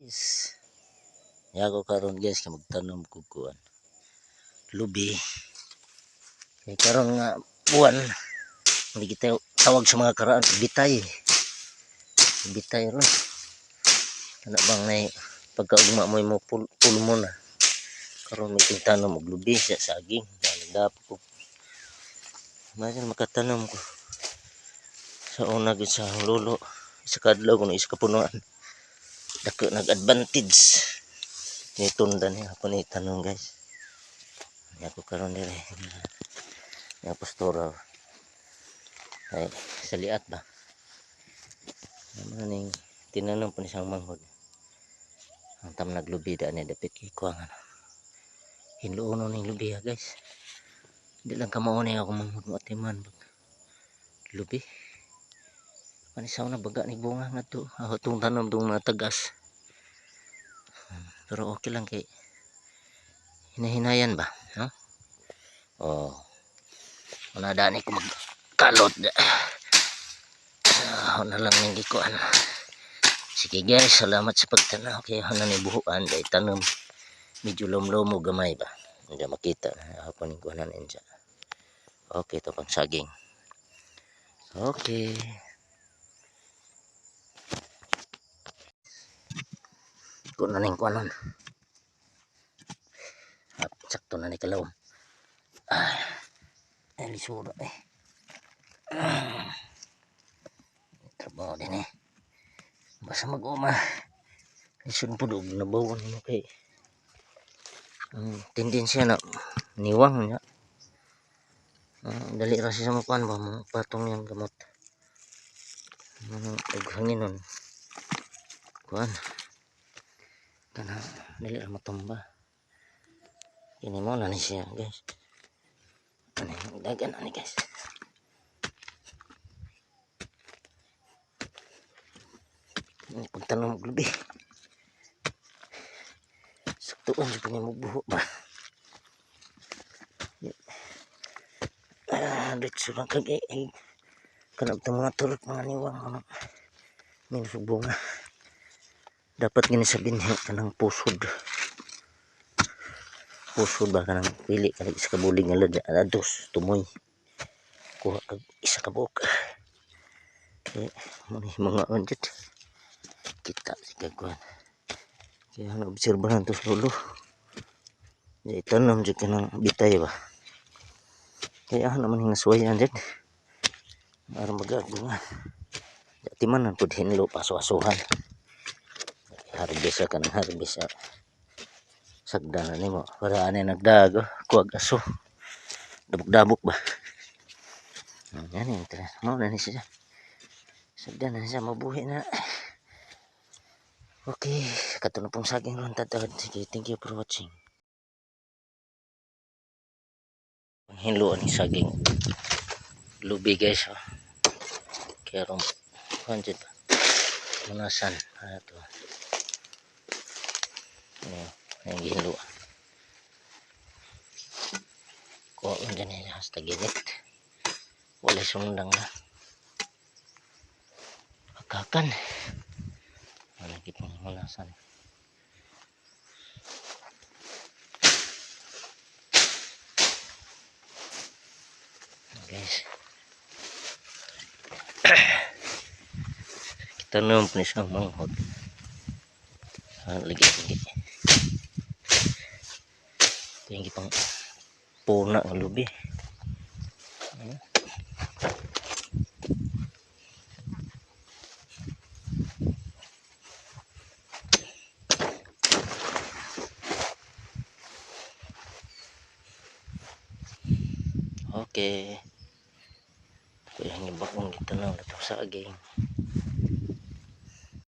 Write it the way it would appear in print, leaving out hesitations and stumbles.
Is Yago karon guys kay magtanom kog kuan lubi. Kay karon nga buwan hindi kita tawag sa mga karaan bitay. Bitay ron. Kana bang nay pagkaugma mo imo pulmo na. Karon may tanom og lubi sa saging. Nagdapo ko. Imagine makatanom ko. Sa una gyud sa akong lolo, isa ka adlaw kuno isa ka punuan. Dako nag-advantage. Ni tunda ni ako ni tanong guys. Ni ako karon dire. Ni postura. Ay, sa liat ba? Ano ning tinanom po ni siyang manghod. Ang tam naglubi daan ni dapit kay kuha nga. Hinluono ning lubi ha guys. Di lang kamao ni ako manghod mo atiman. Lubi. Ani sa una baga ni bunga nga to. Ako tong tanom tong mga tagas. Pero okay lang kay hinahinayan ba, no? Oh. Una dani ko magkalot. Ah, na lang ning gikuan. Sige guys, salamat sa pagtanaw. Kaya na ni buhuan dahil tanom medyo lumlomo gamay ba. Hindi makita. Ako ning kuhanan niya. Okay, ito pang saging. Okay. Kuha na ning kuhanan. At sakto na ni kalawom. Ay, lisura eh. Trabaho din eh. Basta mag-uma. Lisod po doon. Nabawan mo kay ang tendensya na niwang niya. Dali ra siya sa makuan ba mo patong yung gamot. Og hangin nun. Kuan. Kana dali ra matumba. Kini mo na ni siya guys. Ano dagan ani guys. Ini pagtanom og lubi. Saktuon jud ni mo buho ba. Ah, diretso lang kag eh, kanang mga turok mga niwang ano. Minus og bunga. Dapat gini sa binhi kanang pusod. Pusod ba kanang pili ka isa ka bulig nga lad ados tumoy. Kuha kag isa ka buok. Eh, mo ni mga unjit. Kita si kagkuan. Kaya na obserbahan to sa lolo. Di tanom jud kanang bitay ba. Kaya naman yung nasuwayan jud. Aron magagbunga. Di man pud hinlo paso-asuhan. Harvest ka ng harvest sa sagda na nimo. Para ani nagdag kuwag aso. Dabok-dabok ba. Yan yung tira. Mao na ni siya. Sagda na siya mabuhi na. Okay, kato na pong saging ron tatawad. Sige, thank you for watching. Ang hinlo ni saging lubi guys. Oh. Kaya ron kuan jud ba. Munasan. Ano to? Ano, ang gihinlo. Kuha ko dyan eh, hasta ginit. Wala sundang na. Pagkakan. Wala pang munasan. Guys. Kita naman po siyang manghod. Ah, lagi lagi. Ito yung pang puna ng lubi. Ayan. Okay. Ito yung bagong gitanaw na ito sa aging.